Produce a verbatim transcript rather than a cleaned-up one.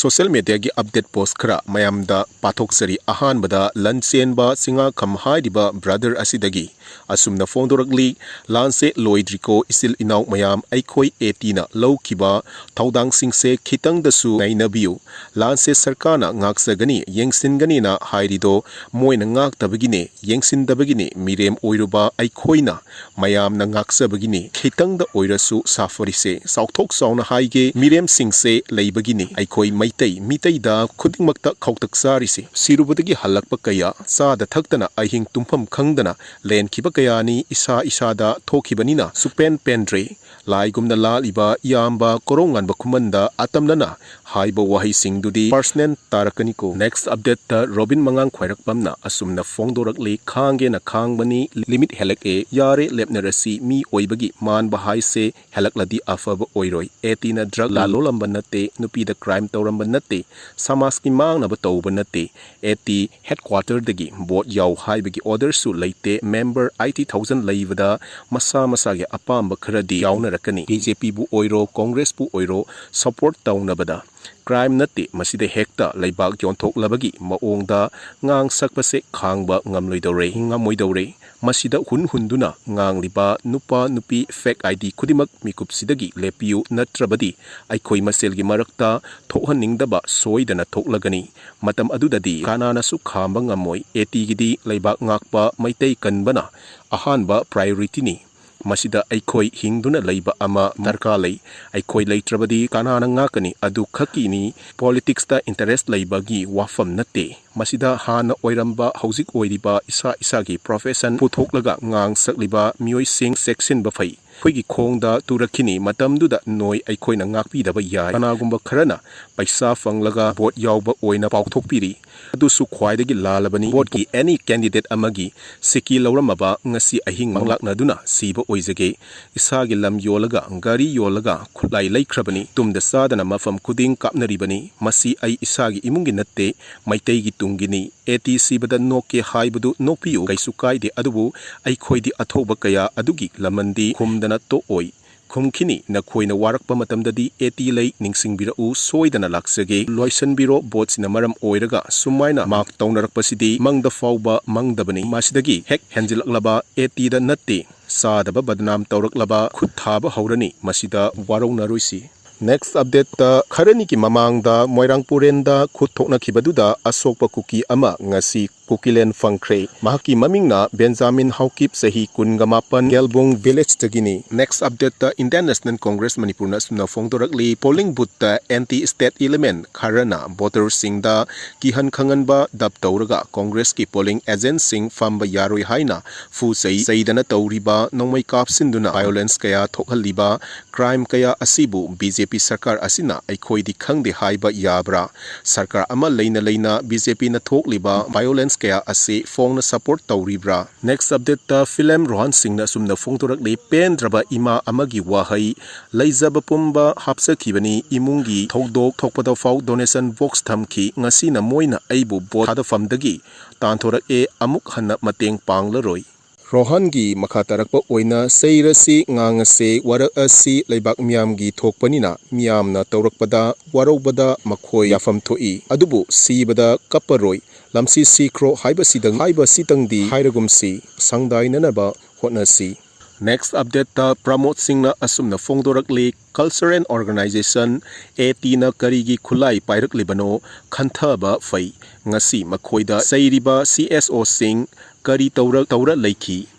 Social mediaꯒꯤ update post ꯈꯔ ꯃꯌꯥꯝꯗ ꯄꯥꯊꯣꯛꯆꯔꯤ꯫ ꯑꯍꯥꯟꯕꯗ ꯂꯟꯆꯦꯟꯕ ꯆꯤꯡꯉꯥꯈꯝ ꯍꯥꯏꯔꯤꯕ brother ꯑꯁꯤꯗꯒꯤ ꯑꯁꯨꯝꯅ ꯐꯣꯡꯗꯣꯔꯛꯂꯤ, "ꯂꯥꯟꯁꯦ ꯂꯣꯏꯗ꯭ꯔꯤꯀꯣ ꯏꯆꯤꯜ ꯏꯅꯥꯎ ꯃꯌꯥꯝ, ꯑꯩꯈꯣꯏ ATꯅ ꯂꯧꯈꯤꯕ ꯊꯧꯗꯥꯡꯁꯤꯡꯁꯦ ꯈꯤꯇꯪꯗꯁꯨ ꯅꯩꯅꯕꯤꯌꯨ꯫ ꯂꯥꯟꯁꯦ ꯁꯔꯀꯥꯔꯅ ꯉꯥꯛꯆꯒꯅꯤ, ꯌꯦꯡꯁꯤꯟꯒꯅꯤꯅ ꯍꯥꯏꯔꯤꯗꯣ ꯃꯣꯏꯅ ꯉꯥꯛꯇꯕꯒꯤꯅꯦ, ꯌꯦꯡꯁꯤꯟꯗꯕꯒꯤꯅꯦ, ꯃꯤꯔꯦꯝ ꯑꯣꯏꯔꯨꯕ ꯑꯩꯈꯣꯏꯅ ꯃꯌꯥꯝꯅ ꯉꯥꯛꯆꯕꯒꯤꯅꯤ ꯈꯤꯇꯪꯗ ꯑꯣꯏꯔꯁꯨ ꯁꯥꯐꯔꯤꯁꯦ꯫ ꯆꯥꯎꯊꯣꯛ ꯆꯥꯎꯅ ꯍꯥꯏꯒꯦ, ꯃꯤꯔꯦꯝꯁꯤꯡꯁꯦ ꯂꯩꯕꯒꯤꯅꯤ꯫ ꯑꯩꯈꯣꯏ ꯃꯩꯇꯩ ꯃꯤꯇꯩꯗ ꯈꯨꯗꯤꯡꯃꯛꯇ ꯈꯧꯇꯛ ꯆꯥꯔꯤꯁꯦ꯫ ꯁꯤꯔꯨꯕꯗꯒꯤ ꯍꯜꯂꯛꯄ ꯀꯌꯥ, ꯆꯥꯗ ꯊꯛꯇꯅ ꯑꯍꯤꯡ ꯇꯨꯝꯐꯝ ꯈꯪꯗꯅ ꯂꯦꯟꯈꯤꯕ ꯀꯌꯥꯅꯤ ꯏꯁꯥ ꯏꯁꯥꯗ ꯊꯣꯛꯈꯤꯕꯅꯤꯅ ꯁꯨꯛꯄꯦꯟ ꯄꯦꯟꯗ꯭ꯔꯦ꯫ ꯂꯥꯏꯒꯨꯝꯅ ꯂꯥꯠꯂꯤꯕ ꯏꯌꯥꯝꯕ ꯀꯣꯔꯧꯉꯥꯟꯕ ꯈꯨꯃꯟꯗ ꯑꯇꯝꯅꯅ ꯍꯥꯏꯕ ꯋꯥꯍꯩꯁꯤꯡꯗꯨꯗꯤ personal ꯇꯥꯔꯛꯀꯅꯤꯀꯣ꯫ Next updateꯇ ꯔꯣꯕꯤꯟ ꯃꯉꯥꯡ ꯈ꯭ꯋꯥꯏꯔꯛꯄꯝꯅ ꯑꯁꯨꯝꯅ ꯐꯣꯡꯗꯣꯔꯛꯂꯤ, "ꯈꯥꯡꯒꯦꯅ ꯈꯥꯡꯕꯅꯤ, limit ꯍꯦꯜꯂꯛꯑꯦ, ꯌꯥꯔꯦ ꯂꯦꯞꯅꯔꯁꯤ꯫ ꯃꯤ ꯑꯣꯏꯕꯒꯤ ꯃꯥꯟꯕ ꯍꯥꯏꯁꯦ ꯍꯦꯜꯂꯛꯂꯗꯤ ꯑꯐꯕ ꯑꯣꯏꯔꯣꯏ꯫ ATꯅ drug ꯂꯥꯂꯣꯜꯂꯝꯕ ꯅꯠꯇꯦ, ꯅꯨꯄꯤꯗ crime ꯇꯧꯔꯝꯕ ꯅꯠꯇꯦ, ꯁꯃꯥꯖꯀꯤ ꯃꯥꯡꯅꯕ ꯇꯧꯕ ꯅꯠꯇꯦ꯫ AT headquarterꯗꯒꯤ vote ꯌꯥꯎ ꯍꯥꯏꯕꯒꯤ orderꯁꯨ ꯂꯩꯇꯦ꯫ Member eighty thousand ꯂꯩꯕꯗ ꯃꯁꯥ ꯃꯁꯥꯒꯤ ꯑꯄꯥꯝꯕ ꯈꯔꯗꯤ ꯌꯥꯎꯅꯔꯛꯀꯅꯤ꯫ BJPꯕꯨ ꯑꯣꯏꯔꯣ, Congressꯄꯨ ꯑꯣꯏꯔꯣ, support ꯇꯧꯅꯕꯗ crime ꯅꯠꯇꯦ, ꯃꯁꯤꯗ ꯍꯦꯛꯇ ꯂꯩꯕꯥꯛ ꯌꯣꯟꯊꯣꯛꯂꯕꯒꯤ ꯃꯑꯣꯡꯗ ꯉꯥꯡ ꯁꯛꯄꯁꯦ ꯈꯥꯡꯕ ꯉꯝꯂꯣꯏꯗꯧꯔꯦ, ꯉꯝꯃꯣꯏꯗꯧꯔꯦ꯫ ꯃꯁꯤꯗ ꯍꯨꯟ ꯍꯨꯟꯗꯨꯅ ꯉꯥꯡꯂꯤꯕ ꯅꯨꯄꯥ ꯅꯨꯄꯤ fake ID ꯈꯨꯗꯤꯡꯃꯛ ꯃꯤꯀꯨꯞꯁꯤꯗꯒꯤ ꯂꯦꯞꯄꯤꯌꯨ, ꯅꯠꯇ꯭ꯔꯕꯗꯤ ꯑꯩꯈꯣꯏ ꯃꯁꯦꯜꯒꯤ ꯃꯔꯛꯇ ꯊꯣꯛꯍꯟꯅꯤꯡꯗꯕ ꯁꯣꯏꯗꯅ ꯊꯣꯛꯂꯒꯅꯤ꯫ ꯃꯇꯝ ꯑꯗꯨꯗꯗꯤ ꯀꯅꯥꯅꯁꯨ ꯈꯥꯝꯕ ꯉꯝꯃꯣꯏ꯫ ATꯒꯤꯗꯤ ꯂꯩꯕꯥꯛ ꯉꯥꯛꯄ ꯃꯩꯇꯩ ꯀꯟꯕꯅ ꯑꯍꯥꯟꯕ priorityꯅꯤ꯫ ꯃꯁꯤꯗ ꯑꯩꯈꯣꯏ ꯍꯤꯡꯗꯨꯅ ꯂꯩꯕ ꯑꯃ ꯗꯔꯀꯥꯔ ꯂꯩ꯫ ꯑꯩꯈꯣꯏ ꯂꯩꯇ꯭ꯔꯕꯗꯤ ꯀꯅꯥꯅ ꯉꯥꯛꯀꯅꯤ? ꯑꯗꯨ ꯈꯛꯀꯤꯅꯤ꯫ Politicsꯇ interest ꯂꯩꯕꯒꯤ ꯋꯥꯐꯝ ꯅꯠꯇꯦ꯫ ꯃꯁꯤꯗ ꯍꯥꯟꯅ ꯑꯣꯏꯔꯝꯕ, ꯍꯧꯖꯤꯛ ꯑꯣꯏꯔꯤꯕ ꯏꯁꯥ ꯏꯁꯥꯒꯤ profession ꯄꯨꯊꯣꯛꯂꯒ ꯉꯥꯡ ꯁꯛꯂꯤꯕ ꯃꯤꯑꯣꯏꯁꯤꯡ ꯆꯦꯛꯁꯤꯟꯕ ꯐꯩ꯫ ꯑꯩꯈꯣꯏꯒꯤ ꯈꯣꯡꯗ ꯇꯨꯔꯛꯈꯤꯅꯤ꯫ ꯃꯇꯝꯗꯨꯗ ꯅꯣꯏ ꯑꯩꯈꯣꯏꯅ ꯉꯥꯛꯄꯤꯗꯕ ꯌꯥꯏ꯫ ꯀꯅꯥꯒꯨꯝꯕ ꯈꯔꯅ ꯄꯩꯁꯥ ꯐꯪꯂꯒ vote ꯌꯥꯎꯕ ꯑꯣꯏꯅ ꯄꯥꯎꯊꯣꯛꯄꯤꯔꯤ꯫ ꯑꯗꯨꯁꯨ ꯈ꯭ꯋꯥꯏꯗꯒꯤ ꯂꯥꯜꯂꯕꯅꯤ꯫ Voteꯀꯤ any candidate ꯑꯃꯒꯤ ꯁꯤꯀꯤ ꯂꯧꯔꯝꯃꯕ ꯉꯁꯤ ꯑꯍꯤꯡ ꯃꯪꯂꯥꯛꯅꯗꯨꯅ ꯁꯤꯕ ꯑꯣꯏꯖꯒꯦ꯫ ꯏꯁꯥꯒꯤ ꯂꯝ ꯌꯣꯜꯂꯒ, ꯒꯥꯔꯤ ꯌꯣꯜꯂꯒ ꯈꯨꯠꯂꯥꯏ ꯂꯩꯈ꯭ꯔꯕꯅꯤ꯫ ꯇꯨꯝꯗ ꯆꯥꯗꯅ ꯃꯐꯝ ꯈꯨꯗꯤꯡ ꯀꯥꯞꯅꯔꯤꯕꯅꯤ꯫ ꯃꯁꯤ ꯑꯩ ꯏꯁꯥꯒꯤ ꯏꯃꯨꯡꯒꯤ ꯅꯠꯇꯦ, ꯃꯩꯇꯩꯒꯤ ꯇꯨꯡꯒꯤꯅꯤ꯫ AT ꯁꯤꯕꯗ ꯅꯣꯛꯀꯦ ꯍꯥꯏꯕꯗꯨ ꯅꯣꯛꯄꯤꯌꯨ, ꯀꯩꯁꯨ ꯀꯥꯏꯗꯦ꯫ ꯑꯗꯨꯕꯨ ꯑꯩꯈꯣꯏꯗꯤ ꯑꯊꯧꯕ ꯀꯌꯥ ꯑꯗꯨꯒꯤ ꯂꯃꯟꯗꯤ ꯈꯨꯝꯗꯅ ꯇꯣꯛꯑꯣꯏ꯫ ꯈꯨꯝꯈꯤꯅꯤ, "ꯅꯈꯣꯏꯅ ꯋꯥꯔꯛꯄ ꯃꯇꯝꯗꯗꯤ ꯑꯦ ꯇꯤ ꯂꯩ, ꯅꯤꯡꯁꯤꯡꯕꯤꯔꯛꯎ, ꯁꯣꯏꯗꯅ ꯂꯥꯛꯆꯒꯦ꯫ ꯂꯣꯏꯁꯤꯟꯕꯤꯔꯣ, ꯚꯣꯠꯁꯤꯅ ꯃꯔꯝ ꯑꯣꯏꯔꯒ ꯁꯨꯃꯥꯏꯅ ꯃꯥꯔꯛ ꯇꯧꯅꯔꯛꯄꯁꯤꯗꯤ ꯃꯪꯗ ꯐꯥꯎꯕ ꯃꯪꯗꯕꯅꯤ꯫ ꯃꯁꯤꯗꯒꯤ ꯍꯦꯛ ꯍꯦꯟꯖꯤꯜꯂꯛꯂꯕ ꯑꯦ ꯇꯤꯗ ꯅꯠꯇꯦ, ꯆꯥꯗꯕ ꯕꯗꯅꯥꯝ ꯇꯧꯔꯛꯂꯕ ꯈꯨꯠ ꯊꯥꯕ ꯍꯧꯔꯅꯤ꯫ ꯃꯁꯤꯗ ꯋꯥꯔꯧꯅꯔꯣꯏꯁꯤ"꯫ Next update ꯇ, ꯈꯔꯅꯤꯒꯤ ꯃꯃꯥꯡꯗ ꯃꯣꯏꯔꯥꯡ ꯄꯨꯔꯦꯟꯗ ꯈꯨꯠ ꯊꯣꯛꯅꯈꯤꯕꯗꯨꯗ ꯑꯁꯣꯛꯄ ꯀꯨꯀꯤ ꯑꯃ ꯉꯁꯤ ꯀꯨꯀꯤꯂꯦꯟ ꯐꯪꯈ꯭ꯔꯦ꯫ ꯃꯍꯥꯛꯀꯤ ꯃꯃꯤꯡꯅ ꯕꯦꯟꯖꯥꯃꯤꯟ ꯍꯥꯎꯀꯤꯞ, ꯆꯍꯤ ꯀꯨꯟꯒ ꯃꯥꯄꯟ, ꯒꯦꯜꯕꯨꯡ village ꯇꯒꯤꯅꯤ꯫ Next update ꯇ, Indian National Congress ꯃꯅꯤꯄꯨꯔꯅ ꯑꯁꯨꯝꯅ ꯐꯣꯡꯗꯣꯔꯛꯂꯤ, polling booth ꯇ anti state element ꯈꯔꯅ voter ꯁꯤꯡꯗ ꯀꯤꯍꯟ ꯈꯪꯍꯟꯕ ꯗꯞ ꯇꯧꯔꯒ Congress ꯀꯤ polling agent ꯁꯤꯡ ꯐꯝꯕ ꯌꯥꯔꯣꯏ ꯍꯥꯏꯅ ꯐꯨ ꯆꯩ ꯆꯩꯗꯅ ꯇꯧꯔꯤꯕ, ꯅꯣꯡꯃꯩ ꯀꯥꯞꯁꯤꯟꯗꯨꯅ violence ꯀꯌꯥ ꯊꯣꯛꯍꯜꯂꯤꯕ, crime ꯀꯌꯥ ꯑꯁꯤꯕꯨ ꯕꯤ ꯖꯦ ꯄꯤ ꯁꯔꯀꯥꯔ ꯑꯁꯤꯅ ꯑꯩꯈꯣꯏꯗꯤ ꯈꯪꯗꯦ ꯍꯥꯏꯕ ꯌꯥꯕ꯭ꯔꯥ? ꯁꯔꯀꯥꯔ ꯑꯃ ꯂꯩꯅ ꯂꯩꯅ ꯕꯤ ꯖꯦ ꯄꯤꯅ ꯊꯣꯛꯂꯤꯕ violence ꯀꯌꯥ ꯑꯁꯤ ꯐꯣꯡꯅ support ꯇꯧꯔꯤꯕ꯭ꯔꯥ? Next update ꯇ, ꯐꯤꯂꯝ ꯔꯣꯍꯟ ꯁꯤꯡꯅ ꯑꯁꯨꯝꯅ ꯐꯣꯡꯗꯣꯔꯛꯂꯤ, ꯄꯦꯟꯗ꯭ꯔꯕ ꯏꯃꯥ ꯑꯃꯒꯤ ꯋꯥꯍꯩ, "ꯂꯩꯖꯕ ꯄꯨꯝꯕ ꯍꯥꯞꯆꯈꯤꯕꯅꯤ, ꯏꯃꯨꯡꯒꯤ ꯊꯧꯗꯣꯛ ꯊꯣꯛꯄꯗ ꯐꯥꯎ donation box ꯊꯝꯈꯤ, ꯉꯁꯤꯅ ꯃꯣꯏꯅ ꯑꯩꯕꯨ ꯚꯣꯠ ꯊꯥꯗꯐꯝꯗꯒꯤ ꯇꯥꯟꯊꯣꯔꯛꯑꯦ, ꯑꯃꯨꯛ ꯍꯟꯅ ꯃꯇꯦꯡ ꯄꯥꯡꯂꯔꯣꯏ"꯫ ꯔꯣꯍꯟꯒꯤ ꯃꯈꯥ ꯇꯥꯔꯛꯄ ꯑꯣꯏꯅ, "ꯆꯩꯔꯁꯤ, ꯉꯥꯡꯉꯁꯤ, ꯋꯥꯔꯛꯑꯁꯤ, ꯂꯩꯕꯥꯛ ꯃꯤꯌꯥꯝꯒꯤ ꯊꯣꯛꯄꯅꯤꯅ, ꯃꯤꯌꯥꯝꯅ ꯇꯧꯔꯛꯄꯗ ꯋꯥꯔꯧꯕꯗ ꯃꯈꯣꯏ ꯌꯥꯐꯝ ꯊꯣꯛꯏ, ꯑꯗꯨꯕꯨ ꯁꯤꯕꯗ ꯀꯞꯄꯔꯣꯏ, ꯂꯝꯁꯤ ꯁꯤꯈ꯭ꯔꯣ ꯍꯥꯏꯕꯁꯤꯗꯪ, ꯍꯥꯏꯕꯁꯤꯇꯪꯗꯤ ꯍꯥꯏꯔꯒꯨꯝꯁꯤ, ꯁꯪꯗꯥꯏꯅꯅꯕ ꯍꯣꯠꯅꯁꯤ"꯫ Next update ꯇ, ꯄ꯭ꯔꯃꯣꯗ ꯁꯤꯡꯅ ꯑꯁꯨꯝꯅ ꯐꯣꯡꯗꯣꯔꯛꯂꯤ, culture and organization, ꯑꯦ ꯇꯤꯅ ꯀꯔꯤꯒꯤ ꯈꯨꯠꯂꯥꯏ ꯄꯥꯏꯔꯛꯂꯤꯕꯅꯣ ꯈꯟꯊꯕ ꯐꯩ꯫ ꯉꯁꯤ ꯃꯈꯣꯏꯗ ꯆꯩꯔꯤꯕ ꯁꯤ ꯑꯦꯁ ꯑꯣꯁꯤꯡ ꯀꯔꯤ ꯇꯧꯔ ꯇꯧꯔ ꯂꯩꯈꯤ?